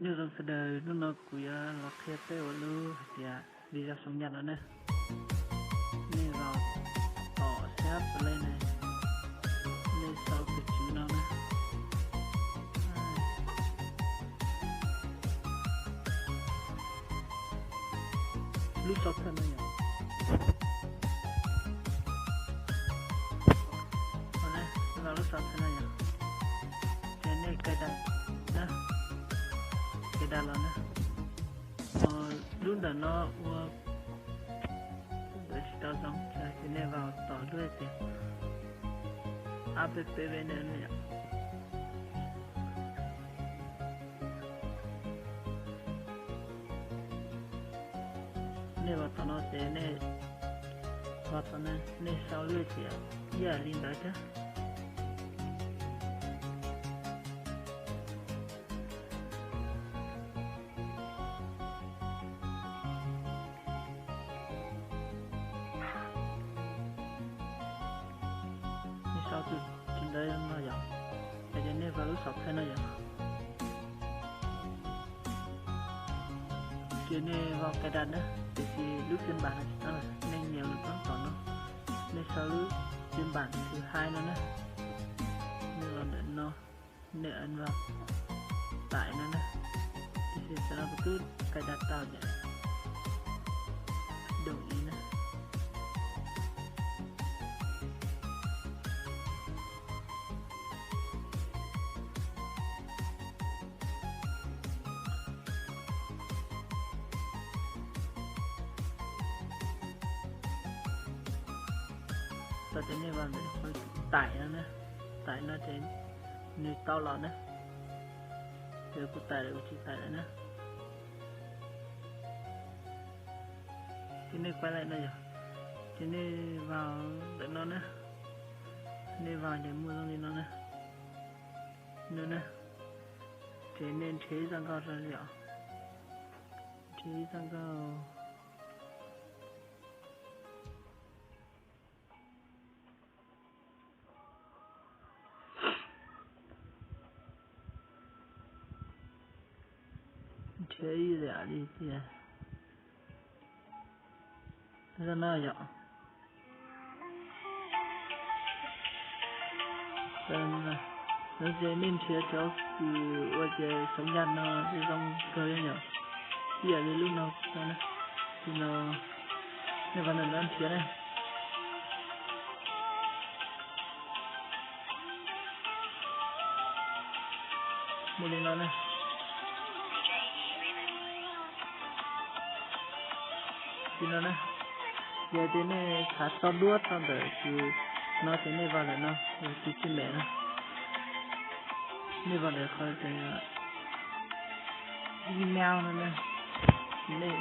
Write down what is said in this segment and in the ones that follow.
Nyob zoo sawv daws, hnub no kuv yuav los qhia peb ua lub hais tias video xoo yaj no ne. Nej los tom sab play ne, nej sau tus tswv no ne. Lub sau thawj no yog, lub sau thawj no yog, ces nej cài đặt na, cài đặt los na. Lub ntawm no ua ntawm tsis tau zoo, ces nej vào tom lub tias app peb ve ne. Nej vào tom no ces nej vào tom no, nej sau lub tias ib yam li ntawd thiab. Nej sau tus ntawd no yom, ces nej vào lub sau thawj no yom. Ces nej vào cài đặt na, tiam sis lub phiên bản no tsis tau, nej nias lub txob tom no, nej sau lub phiên bản thứ hai no na. Nej los ntawm no, nej ấn vào tải no na, tiam sis tam no kuv twb cài đặt tau ces đồng ý na. Tau ces nej vào ntawm qhov tải no na, tải no ces nws tau los na. Ces kuv tải lawm, kuv tsis tải lawm na. Ces nej quay lại no yom, ces nej vào ntawm no na, nej vào ces muaj zoo li no na, no na. Ces nej nrhiav ib zaj nkauj rau yom, nrhiav ib zaj nkauj. Nrhiav ib yam li tias zaj no yom. No ces nej nrhiav cov kws ua ces xoo yaj no zoo kawg li yom. Ib yam li lub no, no, nej vào ntawm no nrhiav na. Muaj li no na. Li no na. Yog tias nej xav tso duab tso ntawm kws no ces nej vào ntawm no, tus tsis mem no. Nej vào ntawm qhov tias Gmail no na. Nej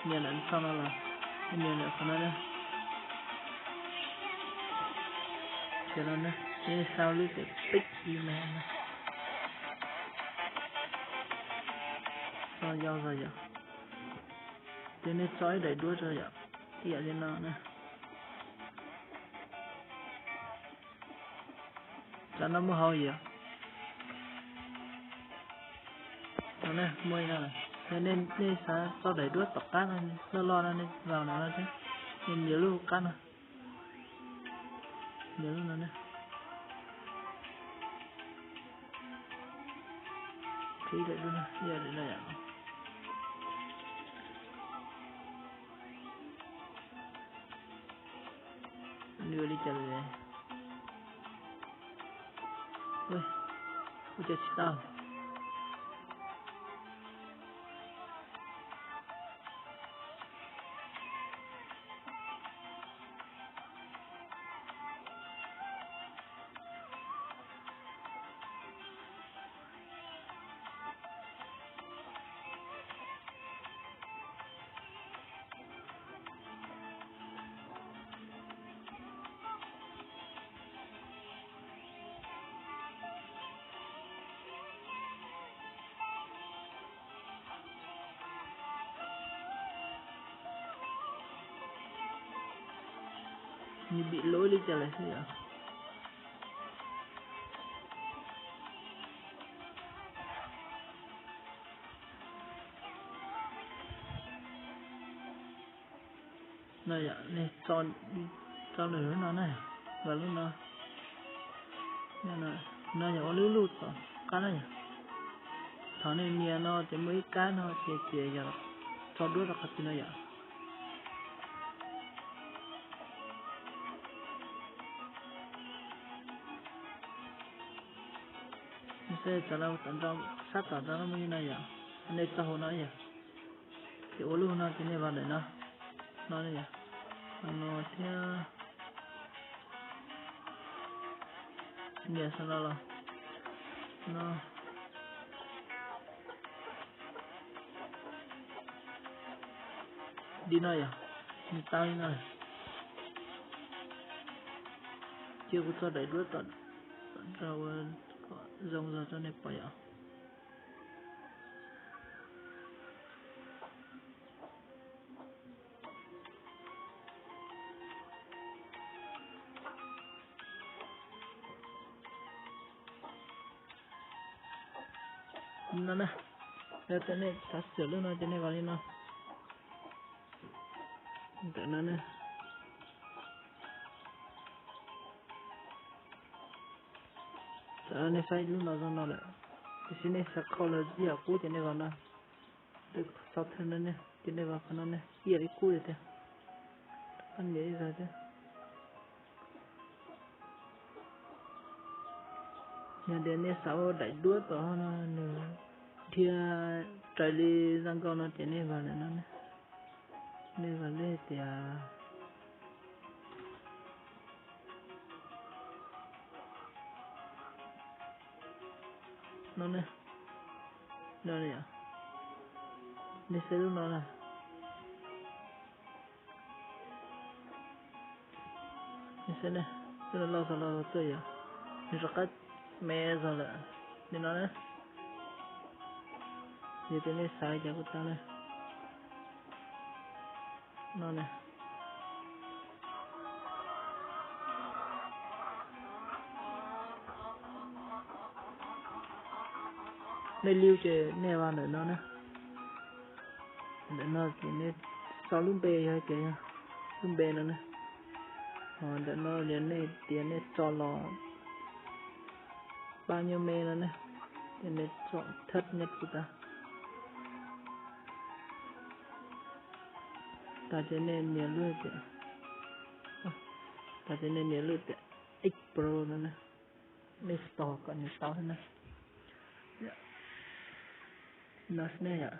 nias ntawm txog no los, nej nias ntawm qhov no na. Ces no na, nej sau lub tias pib Gmail no. Tso yau zog yom. Ces nej tso ib daim duab rau yom, ib yam li no na. Cov no muaj hauj yom. No ne, muaj li no lawm. Yog nej xav tso daim duab tom qab no, loj loj no nej vào ntawm no thiab. Nej nias lub qab no. Nias lub no ne. Ib daim duab no, ib daim no yom. Nws ua li cas lawm? Ua cas tsis tau? Nws bị lỗi li cas lawm xwb yom? No yom, nej tso lwm lub no na, los lub no. No yog ua lub lub tom qab na yom. Thaum nej nias no ces muaj ib kab no ces ces yog tso duab rau qhov twg no yom. Xab tom no muaj li no yom, nej txoj hauv no yom. Ces ua lub no ces nej vam ntawm no, no yom, no thiab. Nias xav no los no. Li no yom, nws tau li no. Cia kuv tso daim duab tom, tom nrog ua kom zoo zog rau nej pom yom. No na, yog tias nej xav xwm lub no ces nej vam li no. Ntawm no na. Tam no nej saib lub no zoo no lawm, tiam sis nej xav kho los ib yam qub ces nej vam no. Xov thawj no ne ces nej vam qhov no ne ib yam li qub tiag tiag. Qab nias ib zaug thiab. Yog tias nej xav ua daim duab tom no nws dhia raws li zaj nkauj no ces nej vam lawm no ne. Nej vam li tias no ne, no ne, nej saib lub no na. Lub no loj txog los tuaj yom, nws rov qab me zog lawm li no na. Yog tias nej xav cas kuj tau na. No na. Nej liu ces nej vam ntawm no na. Ntawm no ces nej tso lub npe yog tias yog lub npe no na. Ho ntawm no yog nej tias nej tso los pab nyuj me no ne, ces nej tso thawj nyob rau tas. Tas ces nej nias lub tias, tas ces nej nias lub tias X Pro no na, nej tos kom nws tau thiab na. No ne yom,